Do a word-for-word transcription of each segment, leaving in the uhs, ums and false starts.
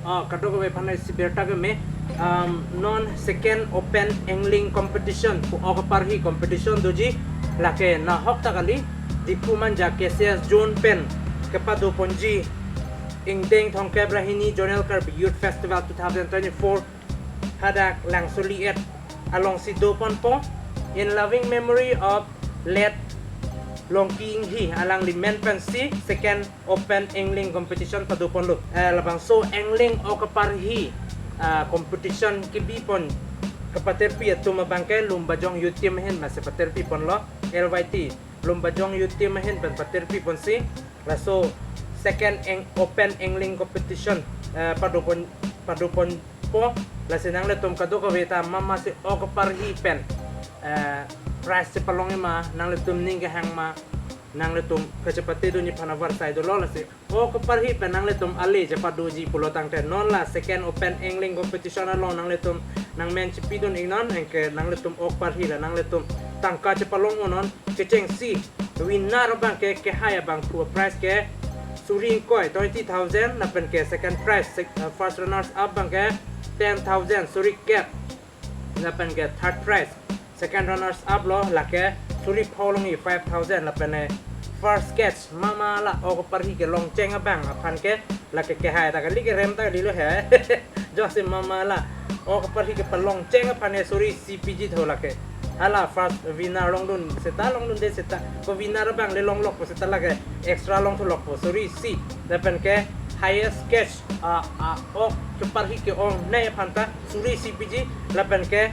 Oh, kadokave aphan isi birta keme, um, non second open angling competition pu ok aparhi competition doji, lake nahok ta kali, Diphu Manja K C S zone pen kepadoponji ingdeng thomkep ra hini Zonal Karbi Youth Festival two thousand twenty-four hadak Langsoli et alongsi doponpo, in loving memory of late Longki Inghi, alangli men pensi second open angling competition padoponlo. Eh, labangso angling ok aparhi, ah, competition kebipon kepaterpi atum abangke Lumbajong Youth Team ahin masi paterpiponlo, L Y T Lumbajong Youth Team ahin pen paterpiponsi laso second ang-, open angling competition, eh, padopon, padoponpo. Lasi nanglitum kadokave ta mamasi ok aparhi pen, eh, prize chepalongji ma, nanglitum ning kehang ma, nanglitum kachepatedunji aphan avarsai dolo. Lasi ok aparhi pen nanglitum ale chepadoji pulo tangte non la second open angling competition along nanglitum nangmen chepidun iknon, anke nanglitum ok aparhi la nanglitum tangka chepalong unnon. Kechengsi winner abangke kehai abangphu prize ke suri ingkoi, twenty thousand, lapen ke second prize, sec-, uh, first runners up abangke ten thousand, suri kep, lapen ke third prize, second runners up lo, lake suri pho longji, five thousand, lapen ke first catch mama la ok aparhi kelongcheng abang aphan ke, lake kehai ta kali, kerem ta kali lo he. Josi mama la ok aparhi kepalongcheng aphan ke suri isi piji tho lake. Hala first winner longdun seta, longdunde seta, ko winner abang le longlokpo seta lake extra longthu lokpo, suri isi. Lapen ke highest catch, ah, ah, ok keparhi ke-ongnei aphan ta suri isi piji, lapen ke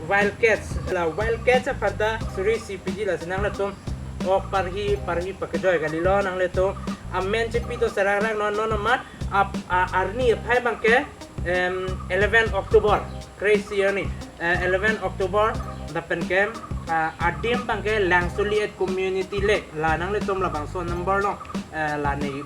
wild catch, la wild catch aphan ta suri isi piji. Lasi nanglitum ok parhi, parhi pakejoi kalilo, nanglitum amen chepi do serang rang non, non amat ap, a, arni aphai abangke, em, eleven October, crazy arni, eh, eleven October, lapen ke, ah, adim abangke Langsoli et Community Lake, la nanglitum labangso number along, eh, la ne,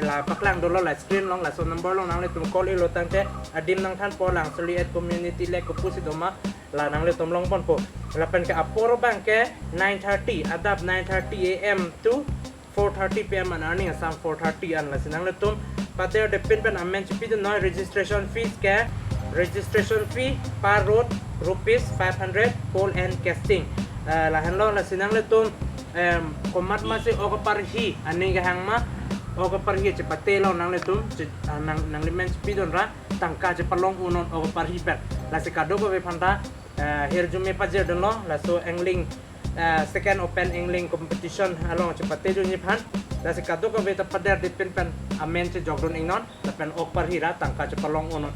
la paklang dolo la screen along, laso number along nanglitum call iklo tangte adim nangthanpo, Langsoli et Community Lake kopusi doma, la nanglitum longponpo. Lapen ke apor abangke nine thirty, adap nine thirty A M to four thirty P M an, arni asam four thirty an. Lasi nanglitum pader depin pen amen chepidun noi. Registration fees ke, registration fee per road rupees five hundred, pole and casting. Eh, lahenlo, lasi nanglitum, em, komat masi ok parhi aning kehang ma, ok parhi chepate lo nanglitum, che-, ah, nang, nanglimen chepidun ra tangka chepalong unnon ok parhi pen. Lasi kadokave aphan ta, eh, hirjume pajirdunlo, laso angling, eh, second open angling competition along chepatedunji aphan. Lasi kadokave ta pader depin pen amen chejokdun iknon, lapen ok parhi ra tangka chepalong unnon.